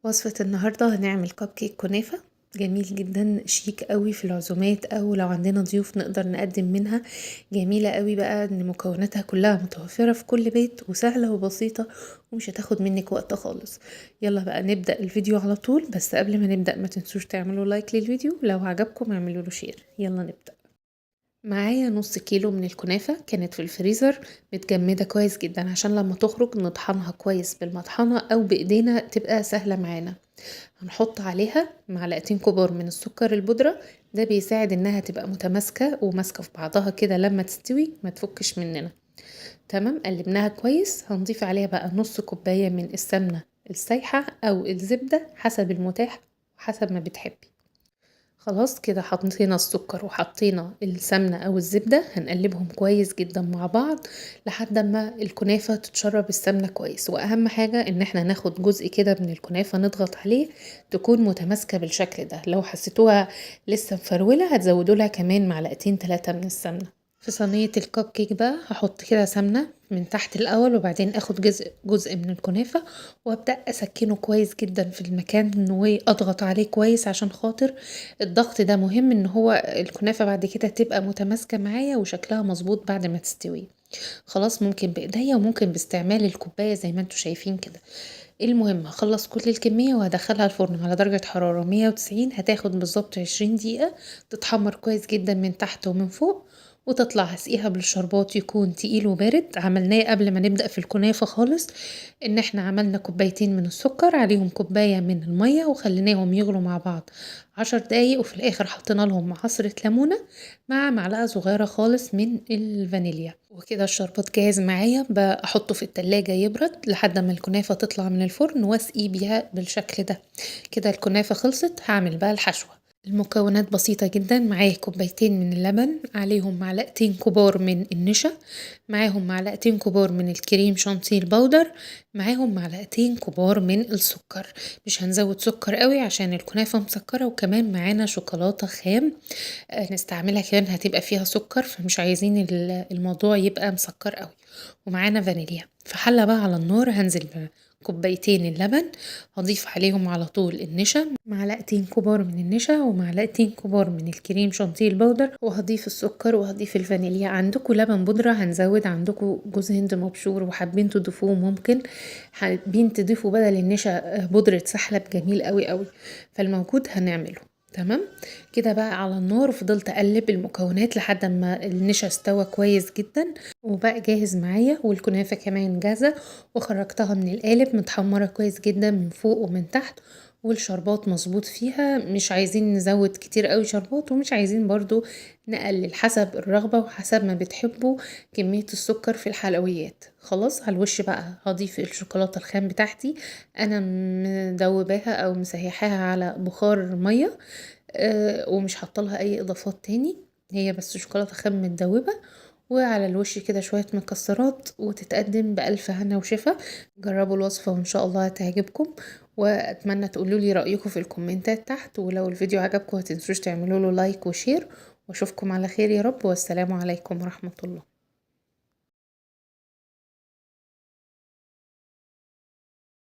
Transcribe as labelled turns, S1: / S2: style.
S1: وصفة النهاردة هنعمل كب كيك كنافة جميل جدا، شيك قوي في العزومات او لو عندنا ضيوف نقدر نقدم منها. جميلة قوي بقى ان مكوناتها كلها متوفرة في كل بيت وسهلة وبسيطة ومش هتاخد منك وقت خالص. يلا بقى نبدأ الفيديو على طول، بس قبل ما نبدأ ما تنسوش تعملوا like للفيديو، لو عجبكم اعملوا له share. يلا نبدأ. معايا نص كيلو من الكنافة كانت في الفريزر متجمدة كويس جدا عشان لما تخرج نطحنها كويس بالمطحنة او بايدينا تبقى سهلة معانا. هنحط عليها معلقتين كبار من السكر البودرة، ده بيساعد انها تبقى متماسكة وماسكة في بعضها كده لما تستوي ما تفكش مننا. تمام، قلبناها كويس. هنضيف عليها بقى نص كوباية من السمنة السايحة او الزبدة حسب المتاح وحسب ما بتحبي. خلاص كده حطينا السكر وحطينا السمنة او الزبدة، هنقلبهم كويس جدا مع بعض لحد ما الكنافة تتشرب السمنة كويس. واهم حاجة ان احنا ناخد جزء كده من الكنافة نضغط عليه تكون متماسكة بالشكل ده. لو حسيتوها لسه مفرولة هتزودوا لها كمان معلقتين 3 من السمنة. في صينية الكب كيك بقى هحط كده سمنة من تحت الأول، وبعدين اخد جزء من الكنافة وابدأ اسكنه كويس جدا في المكان واضغط عليه كويس عشان خاطر الضغط ده مهم ان هو الكنافة بعد كده تبقى متماسكة معايا وشكلها مظبوط بعد ما تستوي. خلاص ممكن بايديا وممكن باستعمال الكوباية زي ما انتوا شايفين كده. المهم هخلص كل الكمية وهدخلها الفرن على درجة حرارة 190، هتاخد بالظبط 20 دقيقة تتحمر كويس جدا من تحت ومن فوق وتطلع. هسقيها بالشربات يكون تقيل وبارد، عملناه قبل ما نبدأ في الكنافة خالص، ان احنا عملنا كوبايتين من السكر عليهم كوباية من المية وخليناهم يغلوا مع بعض 10 دقايق، وفي الاخر حطينا لهم عصرة ليمونة مع معلقة صغيرة خالص من الفانيليا. وكده الشربات جاهز معايا، بحطه في التلاجة يبرد لحد ما الكنافة تطلع من الفرن واسقيه بيها بالشكل ده. كده الكنافة خلصت. هعمل بقى الحشوة. المكونات بسيطة جدا، معايا كوبايتين من اللبن عليهم معلقتين كبار من النشا، معاهم معلقتين كبار من الكريم شانتيه ال powder، معاهم معلقتين كبار من السكر. مش هنزود سكر قوي عشان الكنافة مسكرة، وكمان معانا شوكولاتة خام نستعملها كمان هتبقى فيها سكر، فمش عايزين الموضوع يبقى مسكر قوي. ومعانا فانيليا. في حلة بقى على النار هنزل كوبايتين اللبن، هضيف عليهم على طول النشا، معلقتين كبار من النشا ومعلقتين كبار من الكريم شانتيه ال powder، وهضيف السكر وهضيف الفانيليا. عندكم لبن بودرة هنزود، عندكم جوز هند مبشور وحابين تضيفوه ممكن، حابين تضيفوا بدل النشا بودرة سحلب جميل قوي قوي، فالموجود هنعمله. تمام كده بقى على النار فضلت اقلب المكونات لحد ما النشا استوى كويس جدا وبقى جاهز معايا، والكنافة كمان جاهزة وخرجتها من القالب متحمرة كويس جدا من فوق ومن تحت، والشربات مظبوط فيها. مش عايزين نزود كتير قوي شربات ومش عايزين برضو نقلل، حسب الرغبة وحسب ما بتحبوا كمية السكر في الحلويات. خلاص على الوش بقى هضيف الشوكولاتة الخام بتاعتي، انا مدوباها او مسيحاها على بخار مية، ومش حاطه لها اي اضافات تاني، هي بس شوكولاتة خام متدوبة، وعلى الوش كده شوية مكسرات، وتتقدم بألف هنا وشفا. جربوا الوصفة وإن شاء الله هتعجبكم، وأتمنى تقولوا لي رأيكم في الكومنتات تحت. ولو الفيديو عجبكم متنسوش تعملوا له like و share، واشوفكم على خير يا رب، والسلام عليكم ورحمة الله.